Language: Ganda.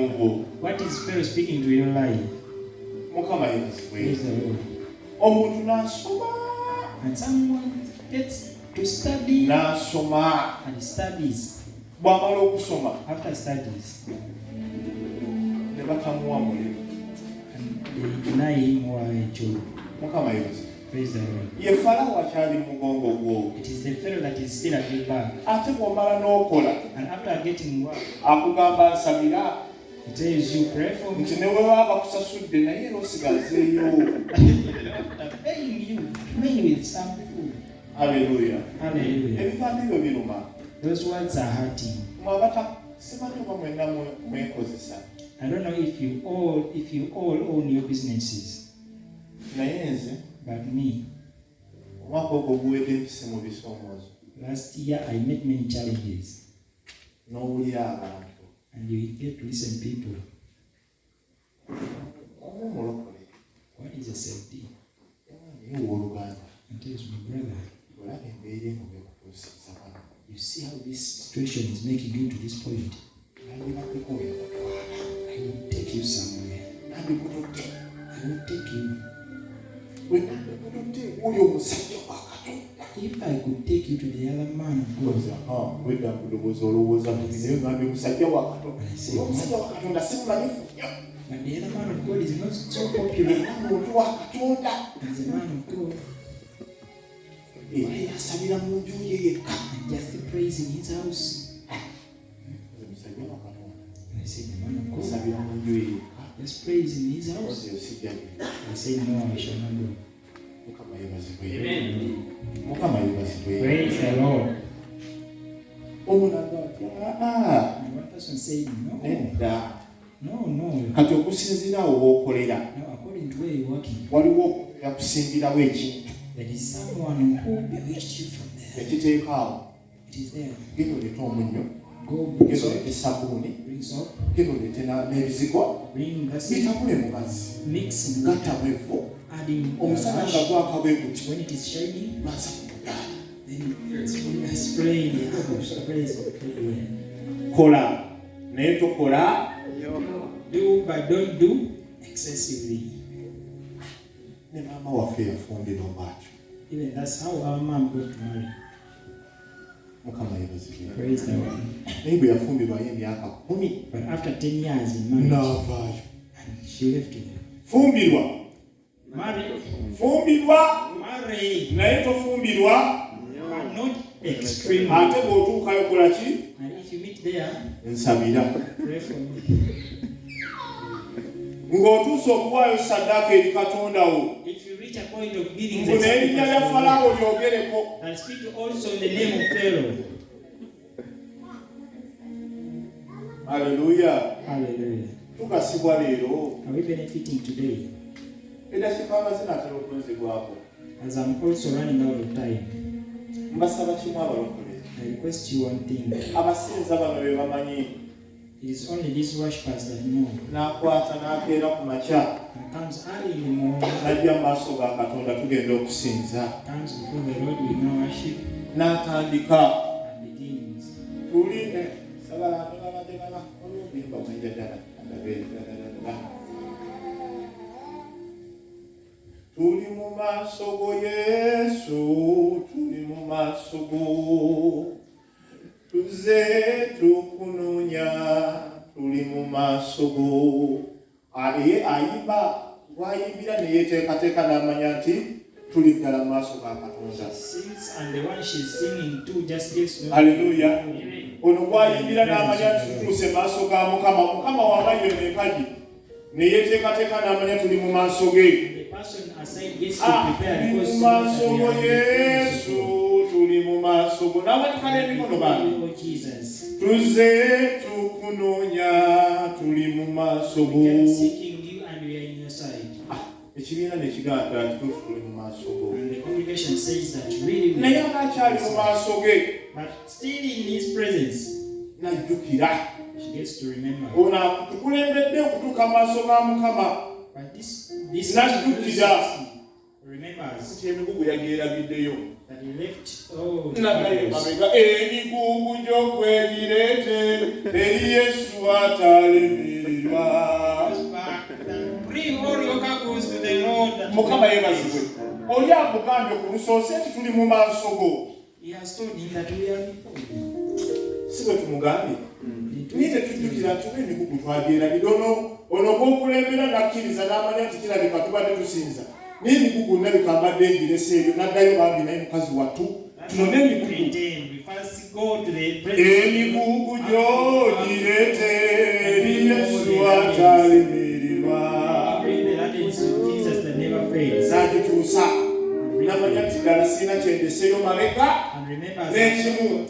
Bwo? What is Pharaoh speaking to your life? Mukama yeebazibwe. Praise the Lord. Omuntu n'asoma, And someone gets to study n'asoma, and studies. bw'amala okusoma After studies, ne batamuwa mulimu. And they deny him a job. Mukama yeebazibwe. Praise the Lord. Ye Falawo akyali mu mugongo gwo. It is the Pharaoh that is still at your back. Ate bw'omala n'okola, And after getting work, akugamba nsabira, he tells you, "Pray for me." nti ne bwe baba bakusasudde naye era osigazeeyo. After paying you, remain with some food. Aleluya. Hallelujah. Ebigambo ebyo biruma. Those words are hurting. Mwe abata simanyi oba mwenna mwekozesa, I don't know if you all own your businesses, naye nze but me, omwaka ogwo guwedde mpise mu bisoomoozo. Last year I met many challenges, N'owulira abantu. And you get to listen people. Omu omulokole. What is a safety? Naye owooluganda, And tells my brother, olaba embeera eno bwekutuusiza wano, "You see how this situation is making you to this point. Nandibaddeko wekutwala. I will take you somewhere. Nandikututte. I will take you. Bwe nandikututte oli omusajja wa Katonda." If I could take you to the other man of God," Wedda mu ndowooza olowooza bubi, naye ngambye omusajja wa Katonda. And I say, Omusajja wa Katonda si mumanyifu nnyo, "But the other man of God is not so popular." era muntu wa Katonda, And the man of God era yasabira mu nju ye yekka. and just prays in his house. Nze musajja wa Katonda And I said, "The man of God asabira mu nju ye yekka, just prays in his house." oyo sijja genda. I said, "No, I shall not go." Mukama yeebazibwe. Mukama yeebazibwe. Praise the Lord. Omu n'agamba nti aa, And one person said, "No, nedda. no." Kati okusinziira awo w'okolera, Now, according to where you're working, waliwo yakusimbirawo ekintu, there is someone who bewitched you from there. yakiteeka awo. It is there. Genda oleete omunnyo, Go bring genda soap, oleete sabbuuni, bring soap, genda oleete n'ebizigo, bring acid, bitabule mu mazzi, mix in water, gattamu evvu, adding omusana nga ash. gwaka bwe guti, When it is shining, mansa ku mudaala. then spray in the house, spray it everywhere. Kola naye tokola. Do but don't do excessively. Ne maama waffe yafumbirwa bw'atyo. Even that's how our mom got married. Mukama yeebazibwe. Praise the Lord. Naye bwe yafumbirwayo emyaka 10, But after 10 years in marriage, n'avaayo. And she left him. Fumbirwa. Marry, Fumbirwa, marry, naye tofumbirwa. But not extremely. Ate bw'otuukayo kola ki? And if you meet there, Nsabira. pray for me. Ng'otuuse okuwaayo saddaaka eri Katonda wo, If you reach a point of giving mbu the n'erinnya lya sacrifice to the Lord, Falaawo lyogereko. and speak also in the name of Pharaoh. Aleluya. Hallelujah. Tugasibwa leero? Are we benefiting today? Eddakiika nga zinaatera okunzigwako, As I'm also running out of time, mbasaba kimu abalokole. I request you one thing. Abasinza bano be bamanyi. It is only these worshippers that know. N'akwata n'akeera ku makya, And comes early in the morning, n'ajja mu maaso ga Katonda, tugenda okusinza, comes before the Lord with no worship, n'atandika. And begins. Tuli eh, sagala ndagala, waliwo obuyimba bwenjagala ndabe. Tuli mu maaso go Yesu, tuli mu maaso go, tuze tukunoonya, tuli mu maaso go. Ah, ye ayimba gwayimbira ne yeeteekateeka n'amanya nti tuli ddala mu maaso ga Katonda. Sings, and the one she's singing to just gives no. Aleluya. Ono gwayimbira n'amanya nti tutuuse maaso ga Mukama. Mukama wamayo empagi ne yeeteekateeka n'amanya tuli mu maaso ge. The person aside gets to Ah, prepare tuli because mu she knows maaso that we go are in the presence Yesu, of God. tuli mu maaso go. N'awanika n'emikono bange. Oh Jesus, Tuze tukunoonya, tuli mu maaso we go. kept seeking you and we are in your side. Ah, ekibiina ne kigamba ddala kituufu tuli mu maaso go. And the congregation says that really we Naye are. aba akyali mu maaso ge, But still in his presence, n'ajjukira. she gets to remember. Ono atukulembedde okutuuka mu maaso ga Mukama. But this N'ajjukira remembers nti emigugu yagyerabiddeyo. That he left, oh, the Nagayo others. mabega emigugu gy'okwegireete eri Yesu atalemererwa. Mukama yeebazibwe. Oli akugambye ku lusoose nti tuli mu maaso go. He has told him that we are before you. Si bwe tumugambye? He told Naye tetujjukira nti oba emigugu twagyerabira ono ono gw'okulembera n'akkiriza n'amanya nti kirabika tubadde tusinza naye emigugu ndabika mbadde ngirese eyo n'addayo bambi naye mukazi wattu tunone emigugu. Pretend. We first go to the presence. Emigugu gyo gireete eri Yesu atalimirirwa. Bring the burdens to Jesus that never fails. N'agituusa n'amanya nti ddala sirina kyendeseeyo mabega And remember, n'ekimu.